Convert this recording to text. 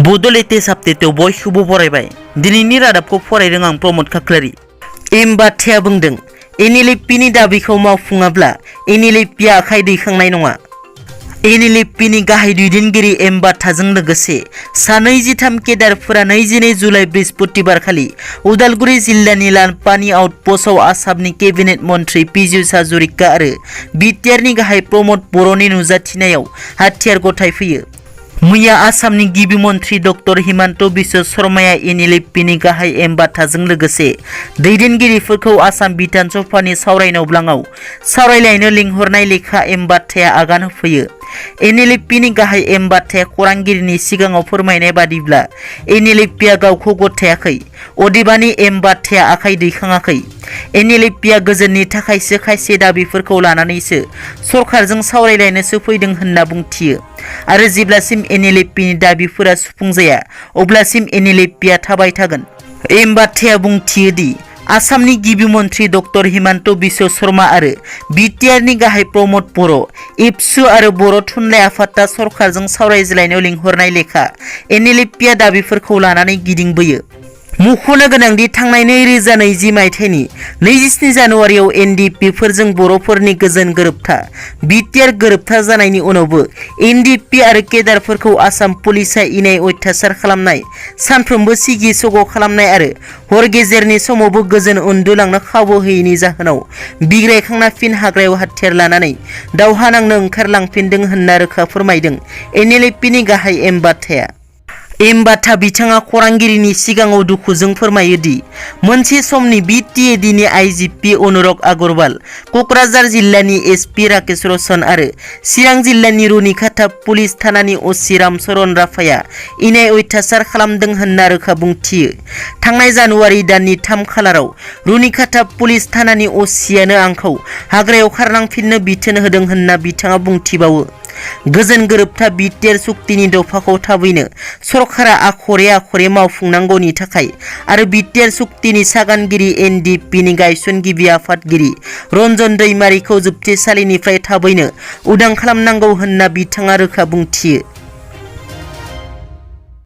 Bodo latest update बयखौबो बरायबाय। दिनैनि रादाबखौ फरायदों आं प्रमद खाख्लारि। बाथाया बुंदों NLFBनि दाबिखौ मावफुङाब्ला NLFBआ आखाइ दैखांनाय नङा। NLFBनि गाहाय दैदेनगिरि बाथाजों लोगोसे सा 23 केडारफोरा 22 जुलाइ बृहस्पतिबार खालि उदालगुरि जिल्लानि लालपानि आउटपस्टआव आसामनि केबिनेट मन्थ्रि पीयूष हाजरिका आरो बिटिआरनि गाहाय प्रमद बर'नि नुजाथिनायाव हाथियार गथायफैयो। मैया आसामनि गिबि मन्थ्रि डक्टर हिमन्त बिश्व शर्माया NLFBनि गाहाय बाथाजों लोगोसे दैदेनगिरिफोरखौ आसाम बिधान सभानि सावरायनाव ब्लाङाव सावरायलायनो लिंहरनाय लेखा बाथाया आगान होफैयो। NLFBनि गाहाय बाथाया खौरांगिरिनि सिगाङाव फोरमायनाय बादिब्ला NLFBआ गावखौ गथायाखै, अदेबानि बाथाया आखाइ दैखाङाखै। NLFBआ गोजोननि थाखायसो खायसे दाबिफोरखौ लानानैसो सरकारजों सावरायलायनोसो फैदों होनना बुंथियो आरो जेब्लासिम NLFBनि दाबिफोरा सुफुंजाया अब्लासिम NLFBआ थाबाय थागोन। बाथाया बुंथियो दि आसामनि गिबि मन्थ्रि डक्टर हिमन्त बिश्व शर्मा आरो बिटिआरनि गाहाय प्रमद बर' एबसु आरो बर' थुनलाइ आफादा सरकारजों सावरायज्लायनो लिंहरनाय लेखा NLFBआ दाबिफोरखौ लानानै गिदिंबोयो। मुख'नो गोनांदि थांनाय 2020 मायथाइनि 27 जानुवारियाव NDPफोरजों बर'फोरनि गोजोन गोरोबथा बिटिआर गोरोबथा जानायनि उनावबो NDP आरो केडारफोरखौ आसाम पुलिसआ इनाय अयथासार खालामनाय, सानफ्रोमबो सिगि सग' खालामनाय आरो हर गेजेरनि समावबो गोजोन उन्दुलांनो खाबु होयैनि जाहोनाव बिग्रायखांना फिन हाग्रायाव हाथियार लानानै दावहा नांनो ओंखारलांफिनदों होनना रोखा फोरमायदों NLFBनि गाहाय बाथाया। बाथा बिथाङा खौरांगिरिनि सिगाङाव दुखुजों फोरमायो दि मोनसे समनि बिटिएडिनि आइजिपि अनुराग अग्रवाल, क'क्राझार जिल्लानि एसपि राकेश रौशन आरो चिरां जिल्लानि रुनिखाता पुलिस थानानि असि रामचरण राभाया इनाय अयथासार खालामदों होनना रोखा बुंथियो। थांनाय जानुवारि दाननि 3 खालाराव रुनिखाता पुलिस थानानि असियानो आंखौ हाग्रायाव खारलांफिननो बिथोन होदों होनना बिथाङा बुंथिबावो। गोजोन गोरोबथा बिटिआर सुक्तिनि दफाखौ थाबैनो सरकारा आखरे मावफुंनांगौनि थाखाय आरो बिटिआर सुक्तिनि सागानगिरि NDPनि गायसनगिरि आफादगिरि रन्जन दैमारिखौ जोबथेसालिनिफ्राय थाबैनो उदां खालामनांगौ होनना बिथाङा रोखा बुंथियो।